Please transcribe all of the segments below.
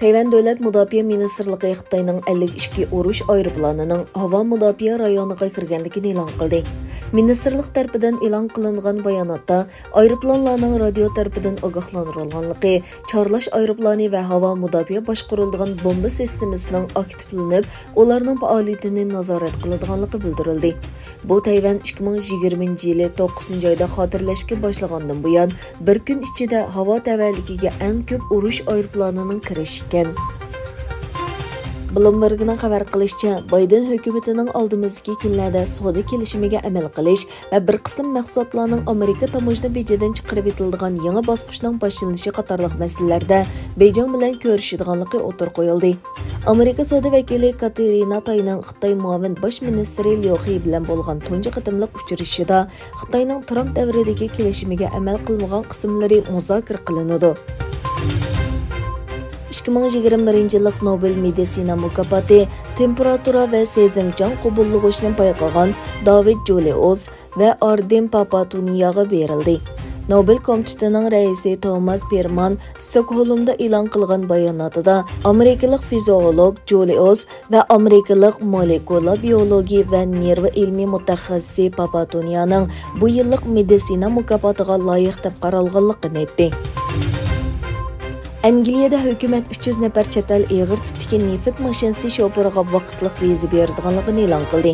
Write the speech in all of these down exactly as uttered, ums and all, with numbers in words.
تەيۋەن دۆلەت مۇداپىئە مىنىستىرلىقى خىتاينىڭ ئەللىك ئىككى ئۇرۇش ئايروپىلانىنىڭ ھاۋا مۇداپىئە رايونىغا كىرگەنلىكىنى ئېلان قىلدى. مىنىستىرلىق تەرىپىدىن ئېلان قىلىنغان باياناتتا ئايروپىلانلارنىڭ رادىيو تەرىپىدىن ئاگاھلاندۇرۇلغانلىقى، چارلاش ئايروپىلانى ۋە ھاۋا مۇداپىئە باشقۇرۇلىدىغان بومبا سىستېمىسىنىڭ ئاكتىپلىنىپ، ئۇلارنىڭ پائالىيىتىنى نازارەت قىلىدىغانلىقى بىلدۈرۈلدى. بۇ تەيۋەن ئىككى مىڭ يىگىرمىنچى يىلى توققۇزىنچى ئايدا خاتىرىلەشكە باشلىغاندىن بۇيان، بىر كۈن ئىچىدە ھاۋا تەۋەلىكىگە ئەڭ كۆپ ئۇرۇش ئايروپىلانىنىڭ كىرىشى ئىكەن. بلومبېرگنىڭ خەۋەر قىلىشىچە، بايدېن ھۆكۈمىتىنىڭ ئالدىمىزدىكى كۈنلەردە سودا كېلىشىمىگە ئەمەل قىلىش ۋە بىر قىسىم مەھسۇلاتلارنىڭ ئامېرىكا تاموژنا بېجىدىن چىقىرىۋېتىلىدىغان يېڭى باسقۇچنىڭ باشلىنىشى قاتارلىق مەسىلىلەردە بېيجىڭ بىلەن كۆرۈشىدىغانلىقى ئوتتۇرىغا قويۇلدى. ئامېرىكا سودا ۋەكىلى كاتېرىنا تاينىڭ خىتاي مۇئاۋىن باش مىنىستىرى ليۇ خې بىلەن بولغان تۇنجى قېتىملىق ئۇچرىشىشىدا خىتاينىڭ ترامپ دەۋرىدىكى كېلىشىمىگە ئەمەل قىلمىغان قىسىملىرى مۇزاكىرە قىلىنىدۇ. ئىككى مىڭ يىگىرمە بىرىنچى يىللىق نوبېل مېدىتسىنا مۇكاپاتى تېمپېراتۇرا ۋە سېزىمچان قوبۇللىغۇچنى بايقىغان داۋىد جۇلىئوس ۋە ئاردېم پاپاتونىياغا بېرىلدى. نوبېل كومىتېتىنىڭ رەئىسى توماس پېرمان ستوكھولمدا ئېلان قىلغان باياناتىدا، ئامېرىكىلىق فىزىئولوگ جۇلىئوس ۋە ئامېرىكىلىق مولېكۇلا بىيولوگى ۋە نېرۋا ئىلمىي مۇتەخەسسىسى پاپاتونىيانىڭ بۇ يىللىق مېدىتسىنا مۇكاپاتىغا لايىق دەپ قارالغانلىقىنى ئېيتتى. ئەنگلىيەدە ھۆكۈمەت ئۈچ يۈز نەپەر چەت ئەل ئېغىر تىپتىكى نېفىت ماشىنىسى شوپۇرىغا ۋاقىتلىق ۋىزا بېرىدىغانلىقىنى ئېلان قىلدى.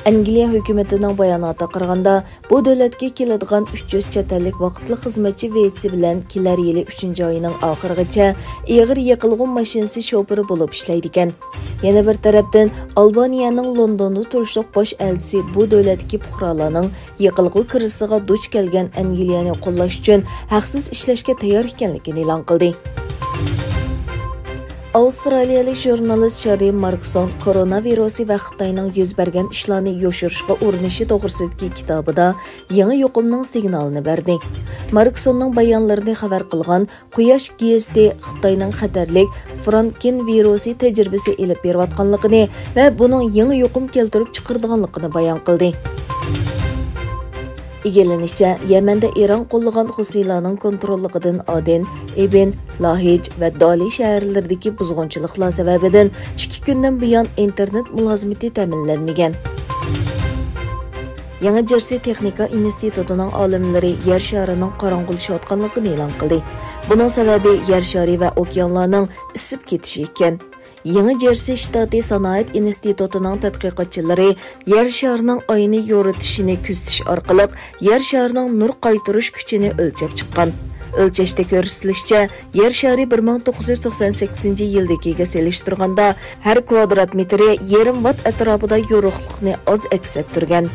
ئەنگلىيە ھۆكۈمىتىنىڭ باياناتىغا قارىغاندا، بۇ دۆلەتكە كېلىدىغان ئۈچ يۈز چەت ئەللىك ۋاقىتلىق خىزمەتچى ۋىزىسى بىلەن كېلەر يىلى ئۈچىنچى ئاينىڭ ئاخىرىغىچە ئېغىر يېقىلغۇ ماشىنىسى شوپۇرى بولۇپ ئىشلەيدىكەن. يەنە بىر تەرەپتىن، ئالبانىيەنىڭ لوندوندا تۇرۇشلۇق باش ئەلچىسى بۇ دۆلەتتىكى پۇقرالارنىڭ يېقىلغۇ كىرىزىسىغا دۇچ كەلگەن ئەنگلىيەنى قوللاش ئۈچۈن ھەقسىز ئىشلەشكە تەييار ئىكەنلىكىنى ئېلان قىلدى. ئاۋسترالىيەلىك ژۇرنالىست شاررى ماركسون كورونا ۋىرۇسى ۋە خىتاينىڭ يۈز بەرگەن ئىشلارنى يوشۇرۇشقا ئۇرۇنۇشى توغرىسىدىكى كىتابىدا يېڭى يۇقۇمنىڭ سىگنالىنى بەردى. ماركسوننىڭ بايانلىرىنى خەۋەر قىلغان قۇياش گېزىتى خىتاينىڭ خەتەرلىك فرانكېن ۋىرۇسى تەجرىبىسى ئېلىپ بېرىۋاتقانلىقىنى ۋە بۇنىڭ يېڭى يۇقۇم كەلتۈرۈپ چىقىرىدىغانلىقىنى بايان قىلدى. ئىگىلىنىشىچە، يەمەندە ئىران قوللىغان خۇسىلارنىڭ كونتروللۇقىدىن ئادېن، ئىبىن، لاھىج ۋە دالى شەھەرلىرىدىكى بۇزغۇنچىلىقلار سەۋەبىدىن ئىككى كۈندىن بۇيان ئىنتېرنېت مۇلازىمىتى تەمىنلەنمىگەن. يېڭى جېرسى تېخنىكا ئىنستىتۇتىنىڭ ئالىملىرى يەر شارىنىڭ قاراڭغۇلىشىۋاتقانلىقىنى ئېلان قىلدى. بۇنىڭ سەۋەبى يەر شارى ۋە ئوكيانلارنىڭ ئىسسىپ كېتىشى ئىكەن. يېڭى جېرسى شتاتى سانائەت ئىنستىتۇتىنىڭ تەتقىقاتچىلىرى يەر شارىنىڭ ئاينى يورۇتۇشىنى كۆزىتىش ئارقىلىق يەر شارىنىڭ نۇر قايتۇرۇش كۈچىنى ئۆلچەپ چىققان. ئۆلچەشتە كۆرسىتىلىشىچە، يەر شارى بىر مىڭ توققۇز يۈز توقسان سەككىزىنچى يىلدىكىگە سېلىشتۇرغاندا، ھەر كۋادرات مېتىرى يېرىم ۋات ئەتراپىدا يورۇقلۇقنى ئاز ئەكس ئەتتۈرگەن.